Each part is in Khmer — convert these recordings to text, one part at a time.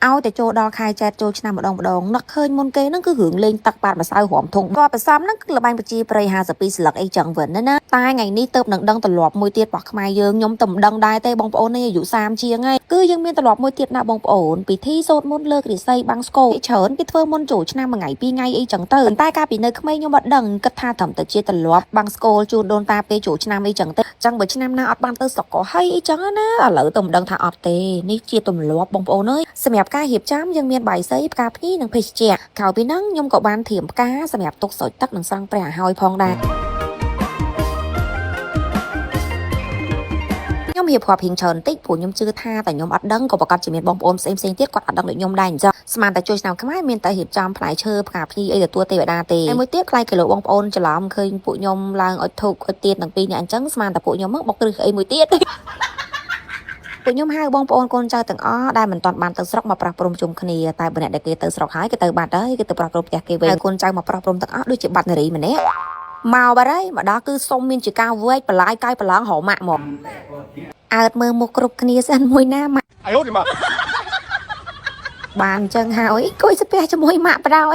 ឲ្យតែចូលដល់ខែចែកចូលឆ្នាំម្ដងម្ដងនឹកឃើញមុនគេហ្នឹងគឺរឿងលេងទឹកបាតម្សៅរំធុងគាត់ប្រសំហ្នឹងគឺល្បែងប្រជាប្រិយ52ស្លឹកអីចឹងវិញណាតែថ្ងៃនេះទៅនឹងដឹងទម្លាប់មួយទៀតរបស់ខ្មែរយើងខ្ញុំតែមិនដឹងដែរទេបងប្អូននេះអាយុ30ជាងហើយគឺយើងមានទម្លាប់មួយទៀតណាបងប្អូនពិធីសូត្រមន្តលើករាសីបាំងស្គរច្រើនគេធ្វើមុនចូលឆ្នាំមួយថ្ងៃពីរថ្ងៃអីចឹងទៅតែកាលពីនៅក្មេងខ្ញុំអត់ដឹងគិតថាត្រឹមតែជាទម្លាប់បាំងស្គរជូនដូនតាពេលចូលឆ្នាំអីចឹងទៅចឹងបើឆ្នាំណាអត់បានទៅស្រុកក៏ហើយអីចឹងណាឥឡូវទៅមិនដឹងថាអត់ទេនេះជាទម្លាប់បងប្អូនអើយសម្រាប់ការរៀបចំយើងមានបាយសីផ្កាភ្ញីនិងភេសជ្ជៈក្រៅពីហ្នឹងខ្ញុំក៏បានត្រៀមផ្កាសម្រាប់ទុកស្រោចទឹកនិងស្រង់ព្រះឲ្យហើយផងដែរខ្ញុំរៀបរាប់រៀងច្រើនតិចព្រោះខ្ញុំជឿថាតែខ្ញុំអត់ដឹងក៏ប្រកាសជាមានបងប្អូនផ្សេងផ្សេងទៀតគាត់អត់ដឹងដូចខ្ញុំដែរអញ្ចឹងស្មានតែជួយឆ្នាំខ្មែរមានតែរៀបចំផ្លែឈើផ្កាភ្ញីអីទទួលទេវតាទេហើយមួយទៀតខ្លាយគីឡូបងប្អូនច្រឡំឃើញពួកខ្ញុំឡើងអុជធូបអុជទៀនទាំងពីរនាក់អញ្ចឹងស្មានតែពួកខ្ញុំមកបុកគ្រឹះអីមួយទៀត ពួកខ្ញុំហៅបងប្អូនកូនចៅទាំងអស់ដែលមិនទាន់បានទៅស្រុកមកប្រោះព្រំជុំគ្នាតែបើអ្នកដែលគេទៅស្រុកហើយគេទៅបាត់ហើយគេទៅប្រោះព្រំផ្ទះគេវិញហើយកូនចៅមកប្រោះព្រំទាំងអស់ដូចជាបាត់នារីម្នាក់មកបាត់ហើយមកដល់គឺសុំមានជាការវែកបន្លាយកាយប្រឡងរម៉ាក់មកអើតមើលមុខគ្រប់គ្នាសិនមួយណាម៉ាក់ 哎呦我的妈！ បានអញ្ចឹងហើយគួយស្ពះជាមួយម៉ាក់បដ ாய்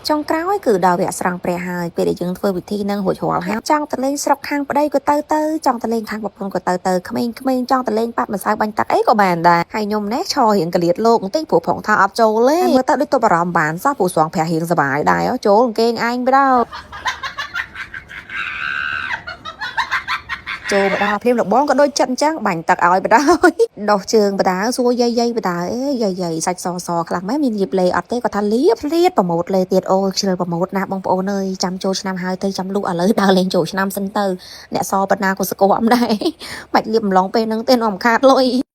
ចុងក្រោយគឺដល់វគ្គស្រង់ព្រះហើយពេលដែលយើងធ្វើពិធីនឹងរួចរាល់ហើយចង់ទៅលេងស្រុកខាងប្តីក៏ទៅទៅចង់ទៅលេងខាងប្រពន្ធក៏ទៅទៅក្មេងៗចង់ទៅលេងប៉ាត់ម្សៅបាញ់ទឹកអីក៏បានដែរហើយខ្ញុំនេះឈររៀងកលៀតលោកបន្តិចព្រោះផងថាអត់ចូលទេមើលទៅដូចទប់អារម្មណ៍បានសោះព្រោះស្រង់ព្រះរៀងសប្បាយដែរចូលអង្គេងឯងបដ ចូលមកដល់ភ្លាមលបងក៏ដូចចិត្តអញ្ចឹងបាញ់ទឹកឲ្យបដ ாய் ដោះជើងបដាសួរយាយយាយបដាអេយាយយាយសាច់សសខ្លះម៉េះមានយៀបលេអត់ទេគាត់ថាលៀបភ្លៀតប្រម៉ូតលេទៀតអូយខ្ជិលប្រម៉ូតណាស់បងប្អូនអើយចាំចូលឆ្នាំហើយទៅចាំលុះឥឡូវដើរលេងចូលឆ្នាំសិនទៅអ្នកសបណ្ណាក៏ស្គាំដែរបាច់លៀបម្លងពេលហ្នឹងទេនាំខាតលុយ